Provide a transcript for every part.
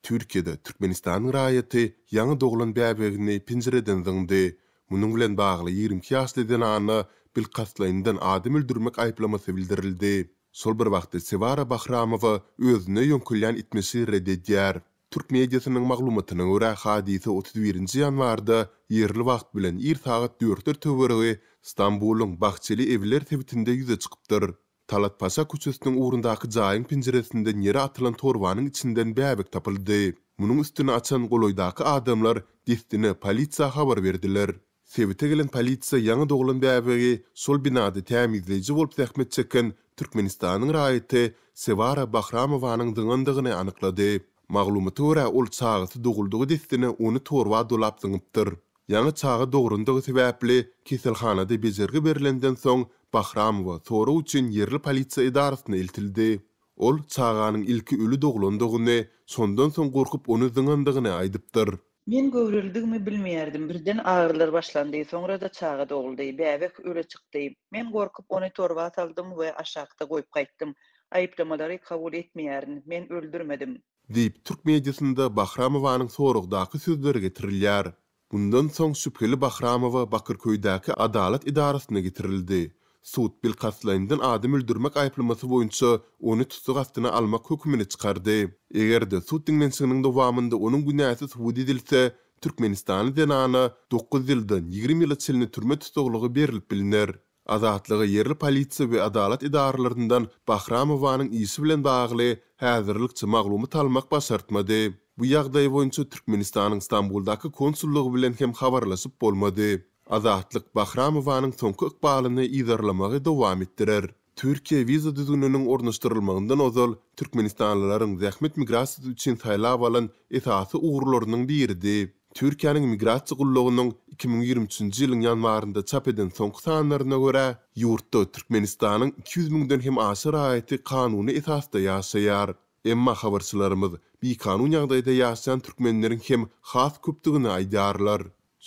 Türkiýede Türkmenistanyň raýaty ýaňy doglan bäbegini penjireden zyňdy. Munuň bilen bagly 22 ýaşly zenana bilkastlaýyndan adam öldürmek aýyplamasy bildirildi. Şol bir wagtda Sewara Bahramowa özüne ýöňkelýän etmişi ret edýär. Türk mediasynyň maglumatyna görä, hadysa 31 nji ýanwarda ýerli wagt bilen ir sagat dörtler töweregi Stambulyň Bahçeli Ewler sebitinde ýüze çykypdyr. Talat Paşa köçesiniň ugrundaky jaýyň penjiresinden ýere atylan torbanyň içinden bäbek tapyldy. Munuň üstüni açan golaýdaky adamlar dessine polisiýa habar berdiler. Sebite gelen polisiýa ýaňy doglan bäbegi şol binada tämizleýji bolup zähmet çeken Türkmenistanyň raýaty Sewara Bahramowanyň zyňandygyny anyklady. Maglumata görä, ol çagasy doguldygy dessine ony torba dolap zyňypdyr. Ýaňy çaga dograndygy sebäpli keselhanada bejergi berlenden soň, Bahramowa sorag üçin ýerli polisiýa edarasyna eltildi. Ol çaganyň ilki öli doglandygyny, şondan soň gorkup ony zyňandygyny aýdypdyr. Men göwrelidigimi bilmeýärdim. Birden agyrylar başlandy, soňra-da çaga doguldy. Bäbek öle çykdy. Men gorkup ony torba saldym we aşakda goýup gaýtdym. Aýyplamalary kabul etmeýärin. Men öldürmedim. Diýip, türk mediasynda Bahramowanyň soragdaky sözleri getirilýär. Mundan soň şübheli Bahramowa Bakyrköýdäki adalat edarasyna getirildi. Sud bilkastlaýyndan adam öldürmek aýyplamasy boýunça ony tussag astyna almak hökümini çykardy. Eger-de sud diňlenişiginiň dowamynda onuň günäsi subut edilse, türkmenistanly zenana dokuz ýyldan 20 ýyla çenli türme tussaglygy berlip bilner. Azatlyga ýerli polisiýa we adalat edaralaryndan Bahramowanyň işi bilen bagly häzirlikçe maglumat almak başartmady. Bu ýagdaý boýunça Türkmenistanyň Stambuldaky konsullygy bilen hem habarlaşyp bolmady. Azatlyk Bahramowanyň soňky ykbalyny yzarlamagy dowam etdirer. Türkiýe wiza düzgüniniň ornaşdyrylmagyndan ozal türkmenistanlylaryň zähmet migrasiýasy üçin saýlap alan esasy ugurlarynyň biridi. Türkiýäniň Migrasiýa gullugynyň 2023-nji ýylyň ýanwarynda çap eden soňky sanlaryna görä, ýurtda Türkmenistanyň 200 müňden hem aşa raýaty kanuny esasda ýaşaýar. Emma habarçylarymyz bikanun ýagdaýda ýaşaýan türkmenleriň hem has köpdügini aýdýarlar.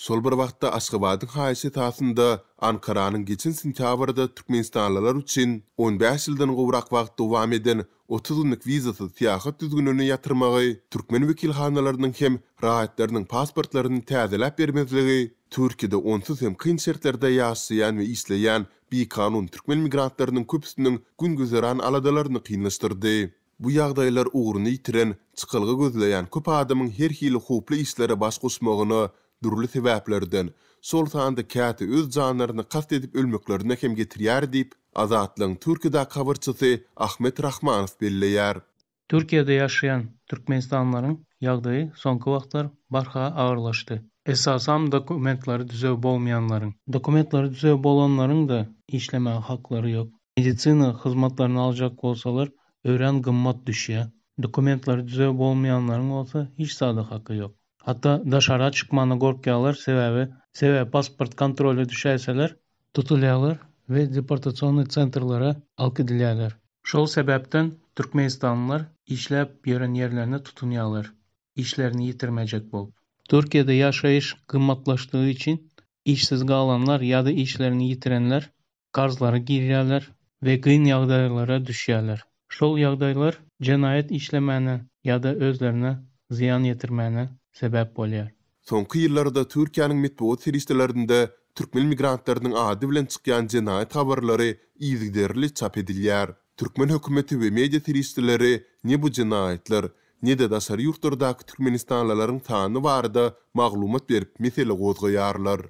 Şol bir wagtda, Aşgabadyň haýyşy esasynda Ankaranyň geçen sentýabrda türkmenistanlylar üçin 15 ýyldan gowrak wagt dowam eden 30 günlük wizasyz syýahat düzgünini ýatyrmagy, türkmen wekilhanalarynyň hem raýatlarynyň pasportlaryny täzeläp bermezligi Türkiýede onsuz hem kyn şertlerde ýaşaýan we işleýän bikanun türkmen migrantlarynyň köpüsiniň gün-güzeran aladalaryny kynlaşdyrdy. Bu ýagdaýlar ugruny ýitiren, çykalga gözleýän köp adamyň her hili howply işlere baş goşmagyna, dürli sebäplerden, şol sanda käte öz janlaryna kast edip ölmeklerine hem getirýär diýip, Azatlygyň Türkiýedäki habarçysy Ahmet Rahmanow belleýär. Türkiýede ýaşaýan türkmenistanlylaryň ýagdaýy soňky wagtlar barha agyrlaşdy. Esasam dokumentlary düzüw bolmaýanlaryň. Dokumentlary düzüw bolanlaryň-da işlemäge haklary ýok. Medisina hyzmatlaryny aljak bolsalar örän gymmat düşýär. Dokumentlary düzüw bolmaýanlaryň bolsa hiç zada haky ýok. Hatda daşara çykmana gorkýarlar sebäbi sebäbi pasport kontrola düşäýseler tutulýarlar we deportasionnyý sentrlere alyp gidilýärler. Şol sebäpden türkmenistanlylar işläp ýören ýerlerine tutunýarlar işlerini ýitirmejek bolup. Türkiýede ýaşaýyş gymmatlaşdygy üçin işsiz galanlar ýa-da işlerini ýitirenler karzlara girýärler we kyn ýagdaýlara düşýärler. Şol ýagdaýlar jenaýat işlemäne ýa-da özlerine zyýan ýetirmäne sebäp bolýar. Soňky ýyllarda Türkiýäniň metbugat serişdelerinde türkmen migrantlarynyň ady bilen çykýan jenaýat habarlary yzygiderli çap edilýär. Türkmen hökümeti we media serişdeleri ne bu jenaýatlar, ne-de daşary ýurtlardaky türkmenistanlylaryň sany barada maglumat berip mesele gozgaýarlar.